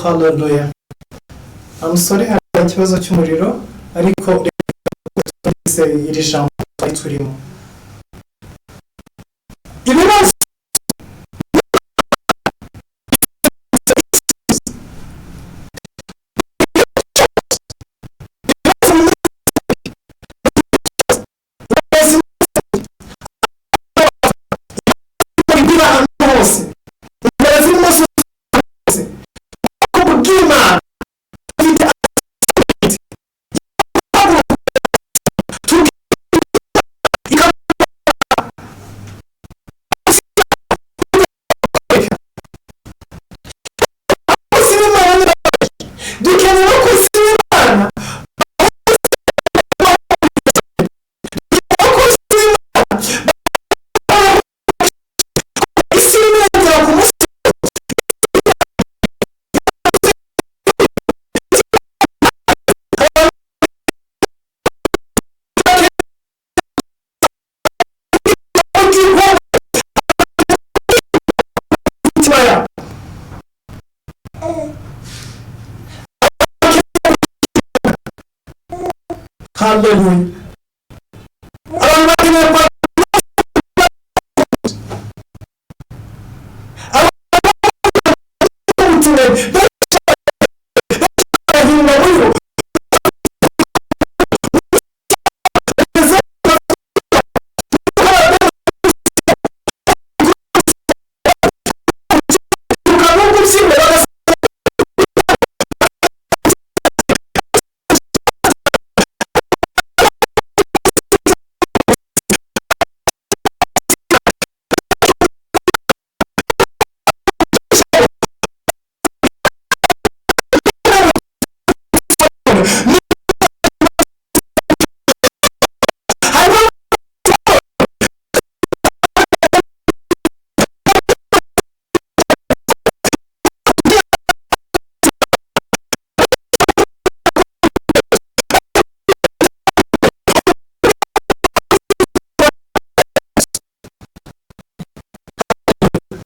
Hallelujah. I'm sorry, hari ikibazo cy'umuriro, ariko reka turangize iri jambo twari turimo. Ibibazo biri ahantu hose, intambara ziri munsi hose, ubwoko bw'Imana bufite abakozi b'Imana. Dukeneye abakozi b'Imana, abakozi b'Imana. Isi irimo iragera ku musozi. Imitima yabo. Hallelujah. Abantu bakeneye kwa abantu barahinda muri bo. Nubwo ubyimba harimo.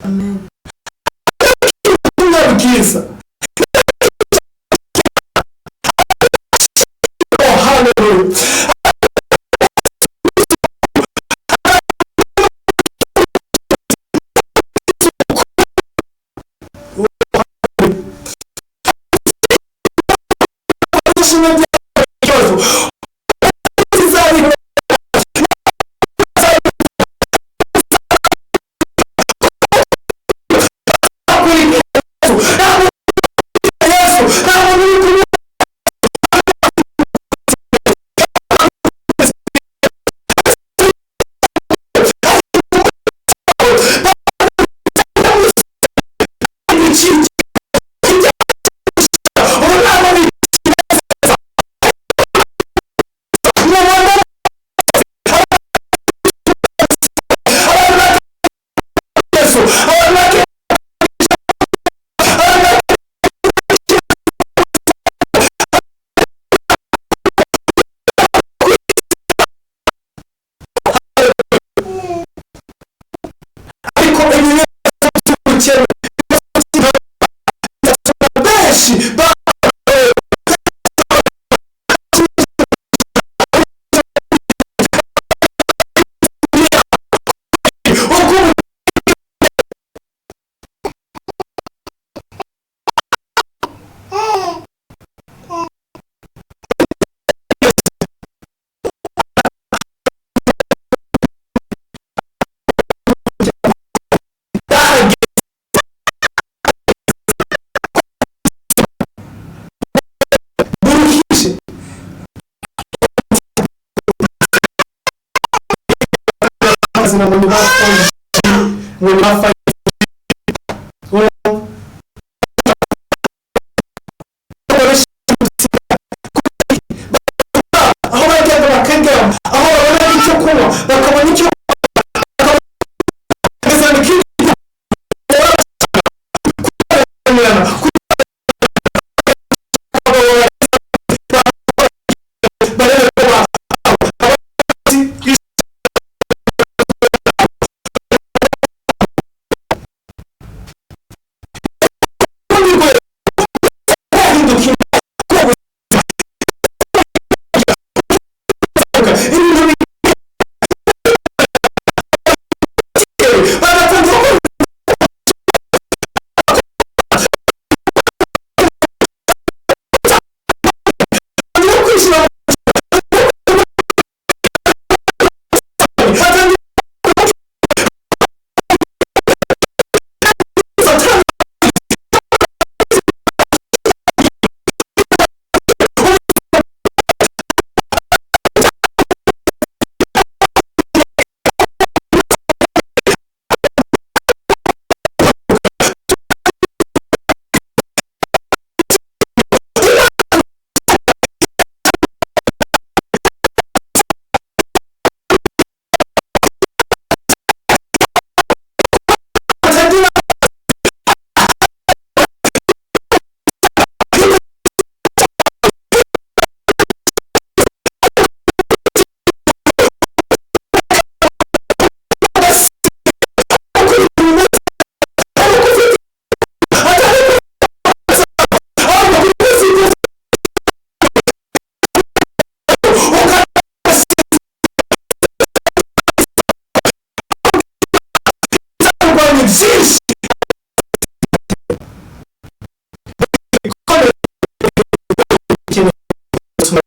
Amen. Ubutumwa bwiza. Oh, hallelujah. Ishimwe ry'ikibazo izabikora. Kuri Yesu ntabwo, Yesu ntabwo uri kumwe. Ariko ibibazo by'ubukene benshi ba uko buruhije. Amazina ngo ni ba 4G, ngo ni ba 5G. Aho bajyaga bakaryama, aho babona icyo kunywa, bakabona icyo bakabona.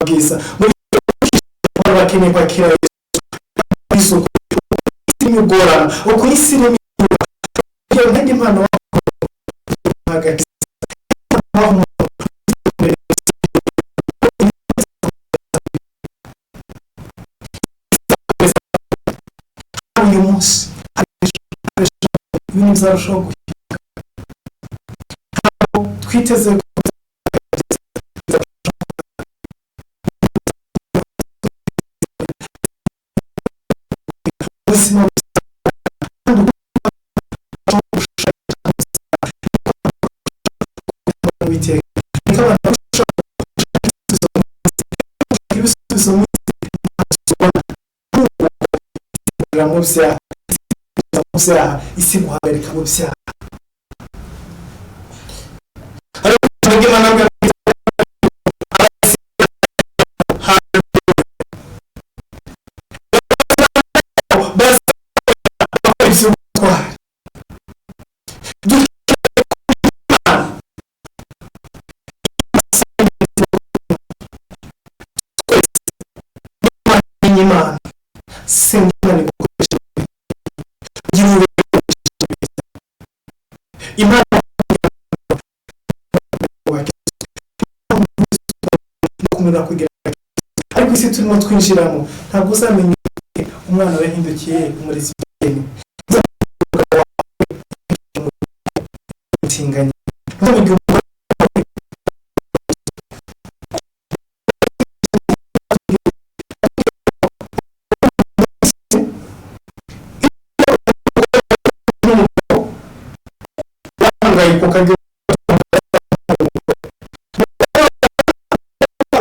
bwiza muri bakeneye kwakira Yesu. Uko isi irimo igorana, uko isi irimo igorana, ntange impano hagati uyu munsi ibintu bizarushaho guhinduka. Ntabwo twiteze ubuzima. Ibisubizo mu byaha, isi guhagarika mu byaha. Imana senga, Imana igukoresha, ugira Imana kugira. Ariko isi turimo twinjiramo, ntabwo uzamenya umwana we yahindukiye umurezi, umutinganyi.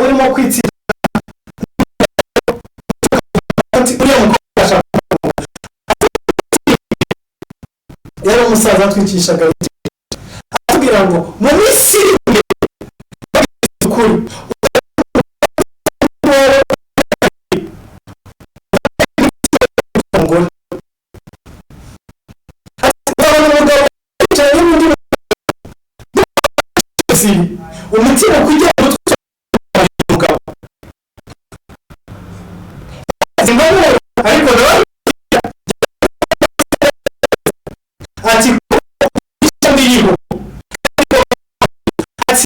Urimo kwitira uriya mukobwa ashaka, yari umusaza atwicishaga atubwira ngo mu minsi iri imbere ukuri umugore umugabo yicaye n'undi umutima kugira ngo umugabo, ariko nawe ati iriho ati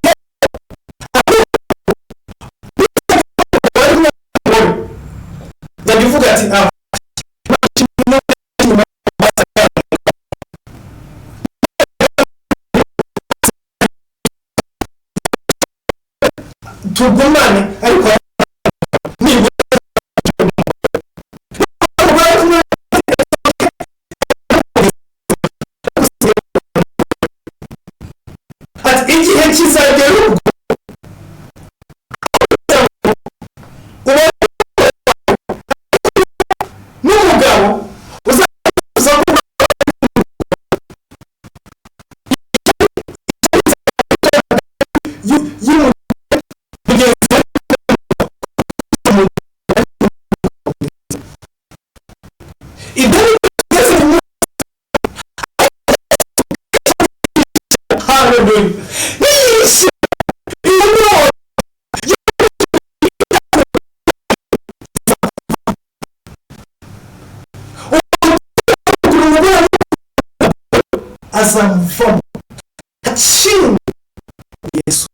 nzajya uvuga ati ah tugumane, ariko nibura ati igihe kizagera ubwo uba n'umugabo uzaza y'umugenzi. Ibyo byose ni haleluya yishe iyo nyota. Azamuvamo akindi Yesu.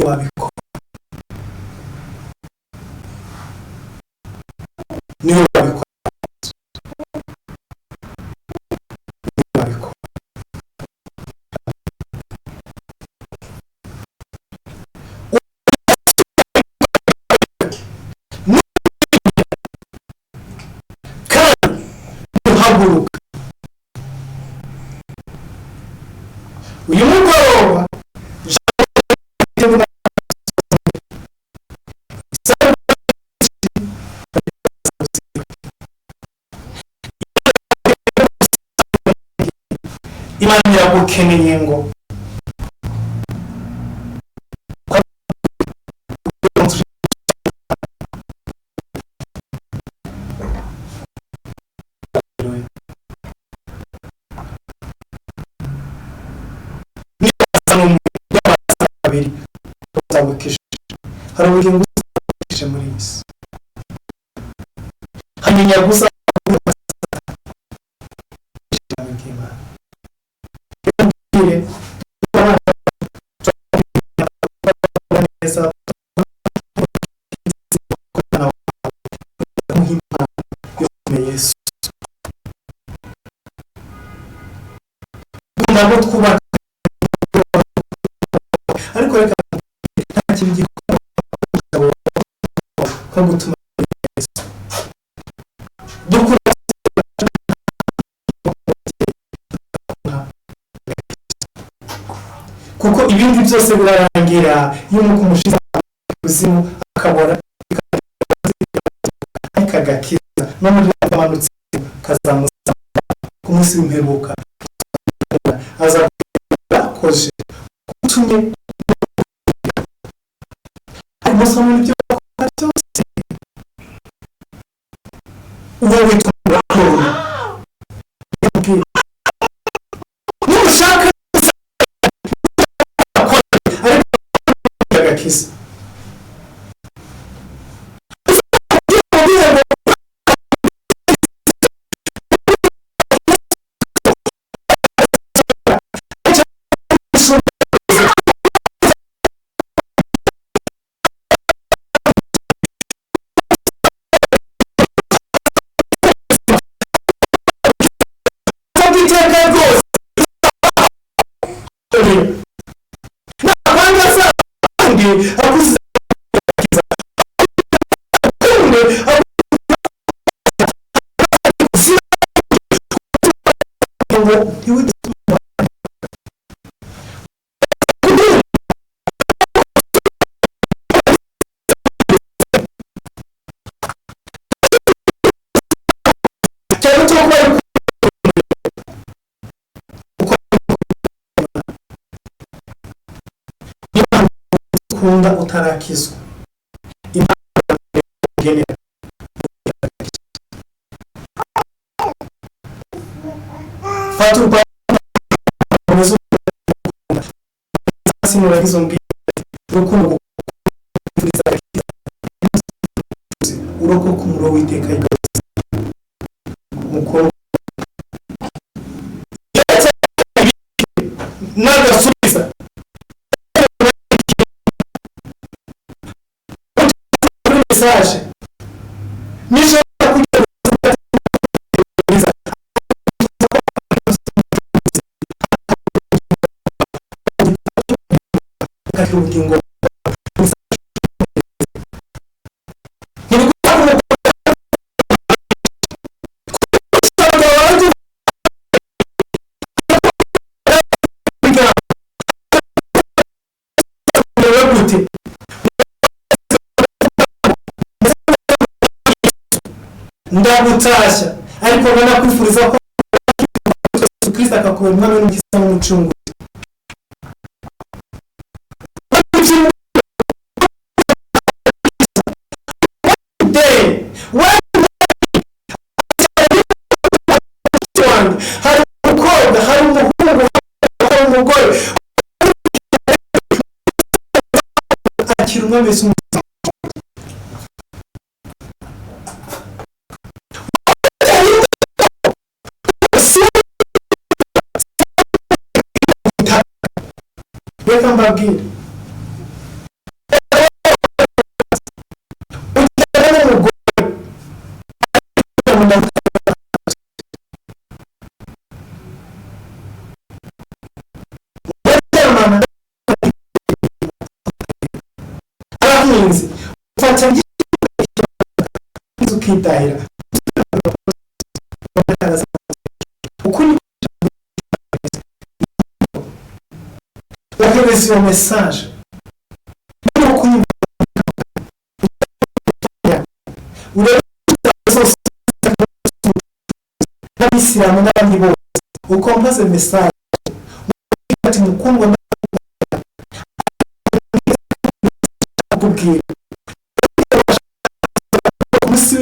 Wabikora, niwe wabikora, niwe wabikora. Kandi uhaguruka uyu mugoroba. Imana iragukeneye ngo babiri uzabukije, hari ubugingo uzabukije muri iyi si, hanyuma gusa bw'Imana. Reka mbwire neza Yesu, ntabwo twubaka, ariko reka nta kintu gikomeye nko gutuma Yesu dukura. Kuko ibindi byose birarangira iyo umwuka umushize kuzimu akabora, kagakiza no muri amanutse kazamusanga ku munsi w'imperuka, azakoze utumye harimo somo n'ibyo bakora byose. Uwo witwa Murakorona, nushaka ariko agakiza. Iteka rwose ntabwo asanga akuze ngo ntiwigeze. Cyane cyo kuba ukunda utarakizwa, Imana igenera. Fata urupapuro sinurangiza umbwire urukundo urokoka umuriro w'iteka ryose mukoro n'agasubiza kuri message nijoro kugira ubugingo. Gute ndagutashya, ariko nakwifuriza ko Yesu Kristo akakubera umwami n'umukiza n'umucunguzi. Hari umukobwa, hari umuhungu, hari umugore, akira umwami Yesu. Reka mbabwire, ugenda n'umugore muraryamana, arahinze, ufata ukitahira. Uko ni ohereza iyo message niba kunyumva urebe zose n'abisilamu n'abandi bose ukompoze message ati: "Mukundwa, ndakubwira umunsi."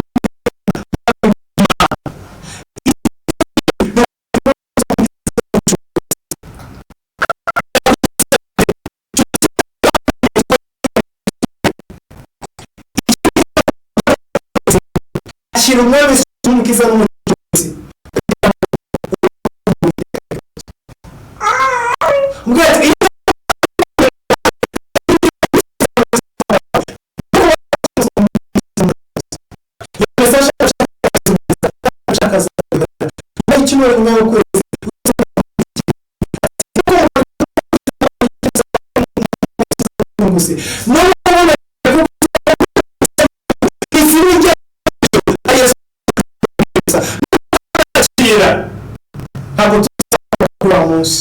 Akira Umwami Umukiza n'Umucunguzi. Ubwo ati icyumweru nyuma y'ukwezi ntabwo tuzakora kuri wa munsi.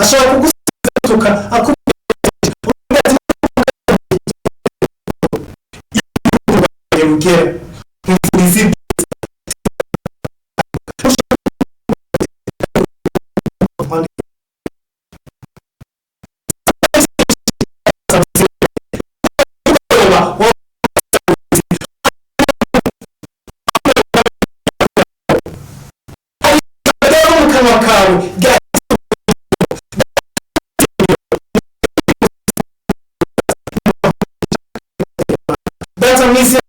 Ashobora kugutuka akubwira rugera mwifuriza ibyiza. Mu kanwa kawe Data mu izina